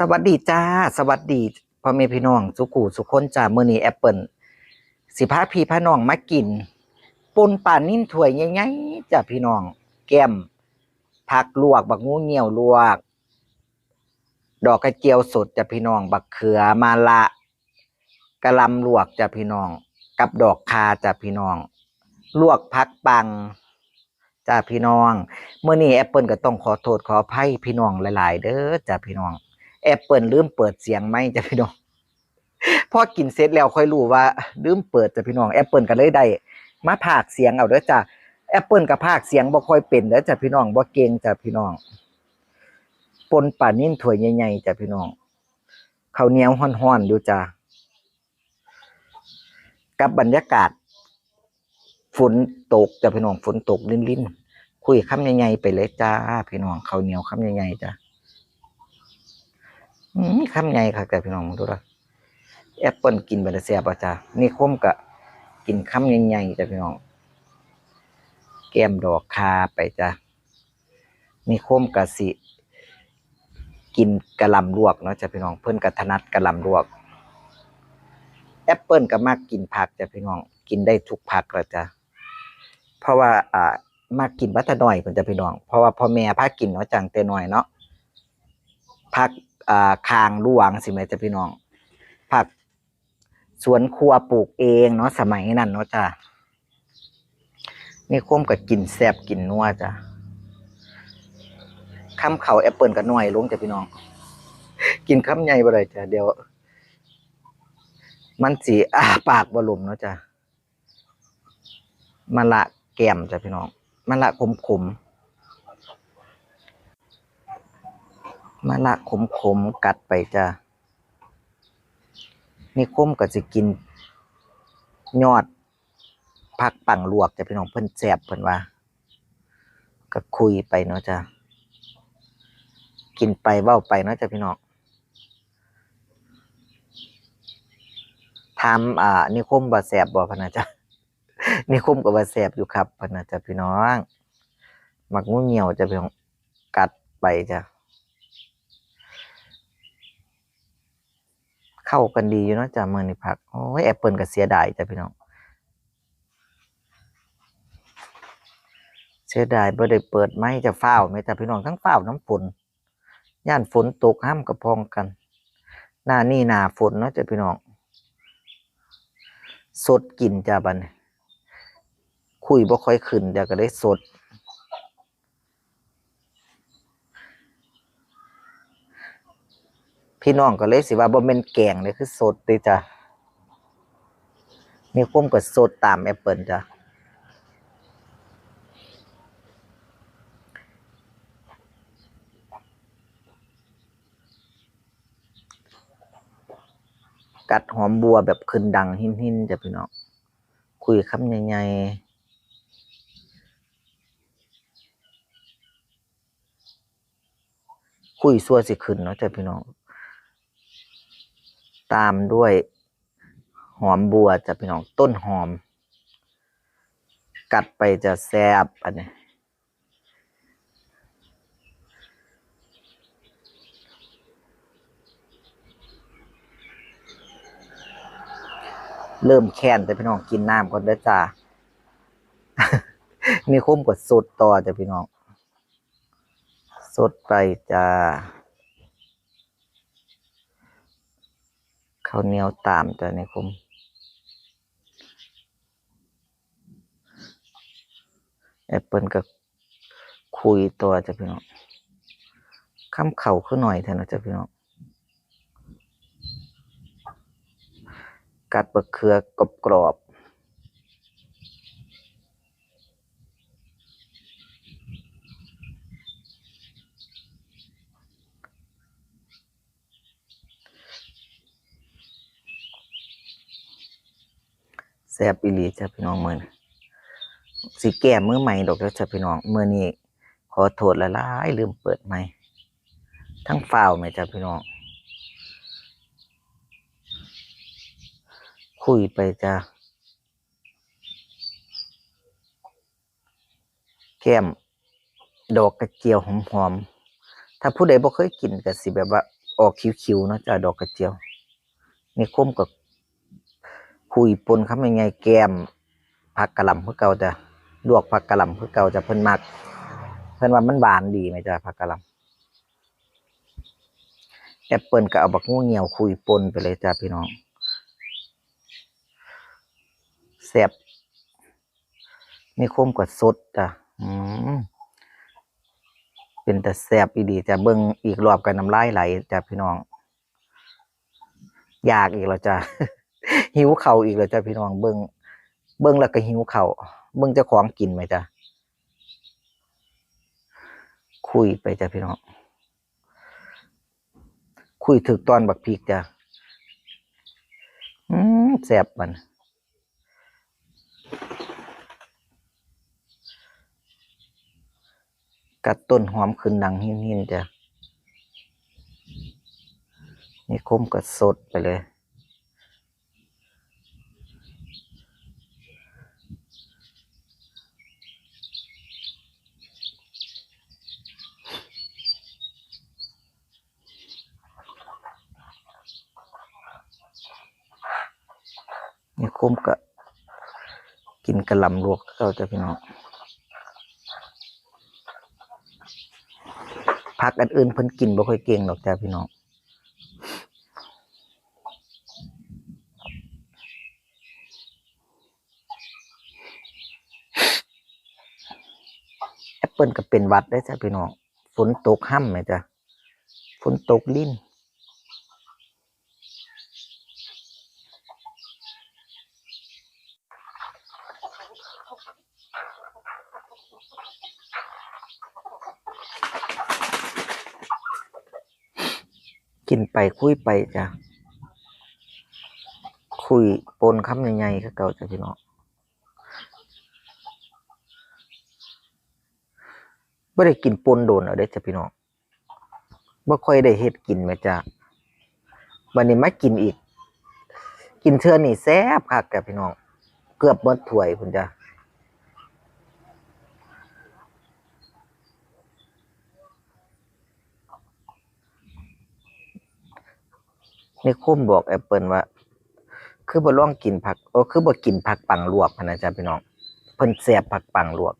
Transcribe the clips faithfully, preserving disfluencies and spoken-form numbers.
สวัสดีจ้า สวัสดีพ่อแม่พี่น้องสุขูสุคนจ้า มื้อนี้แอปเปิ้ลสิพาพี่พาน้องมากินป่นปลานิลถ้วยใหญ่ๆจ้าพี่น้อง แกมผักลวก บักงูเงี้ยวลวก ดอกกระเจียวสดจ้าพี่น้อง บักเขือ มะระ กะหล่ำลวกจ้าพี่น้อง กับดอกข่าจ้าพี่น้อง ลวกผักปังจ้าพี่น้อง มื้อนี้แอปเปิ้ลก็ต้องขอโทษขออภัยพี่น้องหลายๆเด้อจ้าพี่น้อง แอปเปิ้ลลืมเปิดเสียงไมค์จ้าพี่น้อง พอกินเสร็จแล้วค่อยรู้ว่าลืมเปิดจ้าพี่น้อง แอปเปิ้ลก็เลยได้มาพากย์เสียงเอาเด้อจ้า แอปเปิ้ลก็พากย์เสียงบ่ค่อยเป็นเด้อจ้าพี่น้อง บ่เก่งจ้าพี่น้อง ป่นปลานิลถ้วยใหญ่ๆจ้าพี่น้อง ข้าวเหนียวฮ้อนๆอยู่จ้า กับบรรยากาศฝนตกจ้ะพี่น้อง ฝนตกรินๆ คุยคำใหญ่ๆไปเลยจ้าพี่น้อง ข้าวเหนียวคำใหญ่ๆจ้ะ อืม คำใหญ่คักจ้ะพี่น้อง ดูละ แอปเปิ้ลกินไปแล้วแซ่บอ่ะจ้ะ นิคมก็กินคำใหญ่ๆจ้ะพี่น้อง แกมดอกข่าไปจ้ะ นิคมก็สิกินกะหล่ำลวกเนาะจ้ะพี่น้อง เพิ่นก็ถนัดกะหล่ำลวก แอปเปิ้ลก็มักกินผักจ้ะพี่น้อง กินได้ทุกผักละจ้ะ เพราะว่า อ่า มักกินมาแต่น้อยพุ้นจ้ะพี่น้อง เพราะว่าพ่อแม่พากินเนาะ ตั้งแต่น้อยเนาะ ผัก อ่า ข้างรั้วจั่งซี้แหมจ้ะพี่น้อง ผักสวนครัวปลูกเองเนาะ สมัยนั้นเนาะจ้ะ นิคมก็กินแซ่บกินนัวจ้ะ คำข้าวแอปเปิ้ลก็น้อยลงจ้ะพี่น้อง กินคำใหญ่บ่ได้จ้ะ เดี๋ยวมันสิอ้าปากบ่หลุมเนาะจ้ะ มะระแกมจ้ะพี่น้อง มะระขมๆ มะระขมๆ กัดไปจ้ะ นิคมก็สิกินยอดผักปังลวกจ้ะพี่น้อง เพิ่นแซ่บเพิ่นว่า ก็คุยไปเนาะจ้ะ กินไปเว้าไปเนาะจ้ะพี่น้อง ถาม อ่า นิคมว่าแซ่บบ่ พะนะจ้ะ นิคมก็ว่าแซ่บอยู่ครับ พะนะจ้ะพี่น้อง หมากงูเงี้ยวจ้ะพี่น้อง กัดไปจ้ะ เข้ากันดีอยู่เนาะจ้ะ มื้อนี้ผัก โอ้ย แอปเปิ้ลก็เสียดายจ้ะพี่น้อง เสียดายบ่ได้เปิดไมค์จ้ะ ฟ้าวแหมจ้ะพี่น้อง ทั้งฟ้าวนำฝน ย้านฝนตกห้ำกะพองกัน หน้านี้หน้าฝนเนาะจ้ะพี่น้อง สดกินจ้ะบัดนี้ คุยบ่ค่อยขึ้นจ้ะ ก็เลยสด พี่น้องก็เลยสิว่าบ่แม่นแกงเด้ คือสดเด้จ้ะ นิคมก็สดตามแอปเปิ้ลจ้ะ กัดหอมบัวแบบขึ้นดังหินๆ จ้ะพี่น้อง คุยคำใหญ่ๆ คุยซั่วสิขึ้นเนาะจ้ะพี่น้อง ตามด้วยหอมบัวจ้ะพี่น้อง ต้นหอม กัดไปจะแซ่บอันนี้ เริ่มแค้นแต่พี่น้อง กินน้ำก่อนเด้อจ้า นิคมก็สดต่อจ้ะพี่น้อง สดไปจ้า ข้าวเหนียวตามจ้ะนิคม แอปเปิ้ลก็คุยต่อจ้ะพี่น้อง คำเข้าคือหน่อยแท้นะจ้ะพี่น้อง กัดบักเขือกรอบๆ แซ่บอีหลีจ้ะพี่น้อง มื้อนี้สิแก้มือใหม่ดอกเด้อจ้ะพี่น้อง มื้อนี้ขอโทษหลายๆ ลืมเปิดไมค์ ทั้งฟ้าวแหมจ้ะพี่น้อง คุยไปจ้ะ แกมดอกกระเจียวหอมๆ ถ้าผู้ใดบ่เคยกินก็สิแบบว่า ออกขิวๆเนาะจ้ะ ดอกกระเจียว แม่คมก็คุยป่นคำใหญ่ๆ แกล้มผักกะหล่ำคือเก่าจ้ะ ลวกผักกะหล่ำคือเก่าจ้ะ เพิ่นมัก เพิ่นว่ามันหวานดีแหมจ้ะ ผักกะหล่ำ แอปเปิ้ลก็เอาบักงูเหี่ยวคุยป่นไปเลยจ้ะพี่น้อง แซ่บ แม่คมก็สดจ้ะ อืม เป็นตาแซ่บอีหลีจ้ะ เบิ่งอีกรอบก็น้ำลายไหลจ้ะพี่น้อง อยากอีกแล้วจ้ะ หิวข้าวอีกแล้วจ้ะพี่น้อง เบิ่ง เบิ่งแล้วก็หิวข้าว เบิ่งเจ้าของกินแหมจ้ะ คุยไปจ้ะพี่น้อง คุยถืกตอนบักพริกจ้ะ อืม แซ่บมัน กัดต้นหอมขึ้นดังหินๆจ้ะ แม่คมก็สดไปเลย แม่คมก็กินกะหล่ำลวกคือเก่าจ้ะพี่น้อง ผักอันอื่นเพิ่นกินบ่ค่อยเก่งดอกจ้ะพี่น้อง แอปเปิ้ลก็เป็นหวัดเด้อจ้ะพี่น้อง ฝนตกฮ่ำแหมจ้ะ ฝนตกริน กินไปคุยไปจ้ะ คุยป่นคำใหญ่ๆคือเก่าจ้ะพี่น้อง บ่ได้กินป่นโดนแล้วเด้อจ้ะพี่น้อง บ่ค่อยได้เฮ็ดกินแหมจ้ะ บัดนี้มากินอีก กินเทื่อนี้แซ่บคักจ้ะพี่น้อง เกือบหมดถ้วยพุ้นจ้ะ แม่คมบอกแอปเปิ้ลว่า คือบ่ลองกินผัก โอ้ คือบ่กินผักปังลวกหั้นนะจ้ะพี่น้อง เพิ่นแซ่บผักปังลวก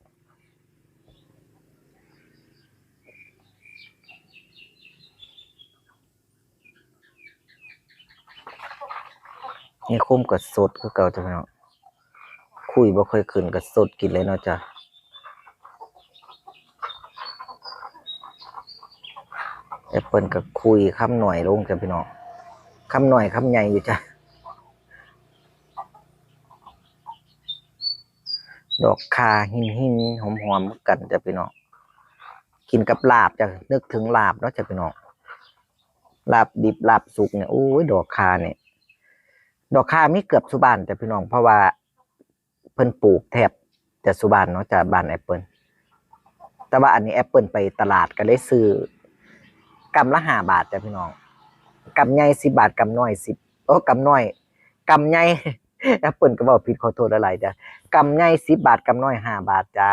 แม่คมก็สดคือเก่าจ้ะพี่น้อง คุยบ่ค่อยขึ้นก็สดกินเลยเนาะจ้ะ แอปเปิ้ลก็คุยคำน้อยลงจ้ะพี่น้อง คำน้อยคำใหญ่อยู่จ้ะ ดอกข่าหินๆ หอมๆ คือกันจ้ะพี่น้อง กินกับลาบจ้ะ นึกถึงลาบเนาะจ้ะพี่น้อง ลาบดิบลาบสุกเนี่ย โอ้ย ดอกข่าเนี่ย ดอกข่ามีเกือบซุบ้านจ้ะพี่น้อง เพราะว่าเพิ่นปลูกแทบจะซุบ้านเนาะจ้ะ บ้านแอปเปิ้ล แต่ว่าอันนี้แอปเปิ้ลไปตลาดก็เลยซื้อ กำละห้าบาทจ้ะพี่น้อง กำใหญ่สิบบาท กำน้อยสิบ โอ้ กำน้อย กำใหญ่ แอปเปิ้ลก็เว้าผิด ขอโทษหลายๆจ้ะ กำใหญ่สิบบาท กำน้อยห้าบาทจ้า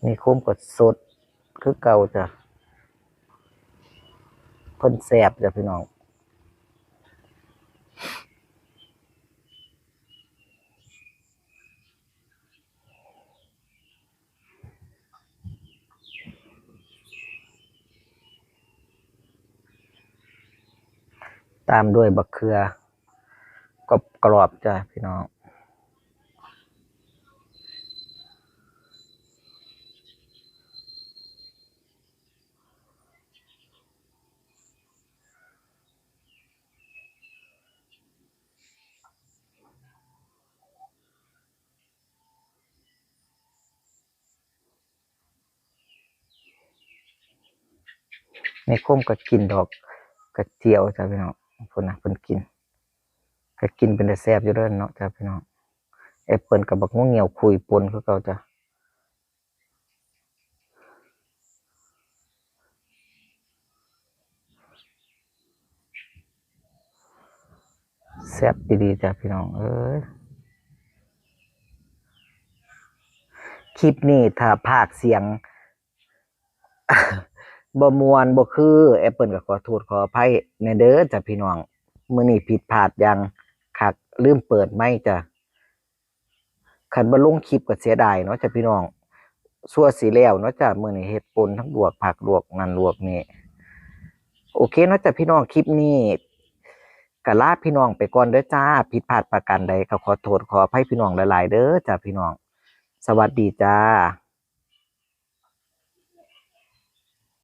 แม่คมก็สดคือเก่าจ้ะ เพิ่นแซ่บจ้ะพี่น้อง ตามด้วยบักเขือ กรอบๆจ้ะพี่น้อง แม่คมก็กินดอกกระเจียวจ้ะพี่น้อง พุ้นนะ เพิ่นกิน ก็กินเป็นตาแซ่บอยู่เด้อเนาะจ้ะพี่น้อง แอปเปิ้ลกับบักม่วงเหี่ยวคุยป่นคือเก่าจ้ะ ซ่บดีๆจ้ะพี่น้องเอ้ย คลิปนี้ถ้าพากย์เสียง บ่ม่วนบ่คือแอปเปิ้ลก็ขอโทษขออภัยแหน่เด้อจ้ะพี่น้อง มื้อนี้ผิดพลาดอย่างคัก ลืมเปิดไมค์จ้ะ คันบ่ลงคลิปก็เสียดายเนาะจ้ะพี่น้อง ซั่วสิแล้วเนาะจ้ะ มื้อนี้เฮ็ดป่นทั้งลวกผักลวกนั่นลวกนี่ โอเคเนาะจ้ะพี่น้อง คลิปนี้ก็ลาพี่น้องไปก่อนเด้อจ้า ผิดพลาดประการใดก็ขอโทษขออภัยพี่น้องหลายๆเด้อจ้ะพี่น้อง สวัสดีจ้า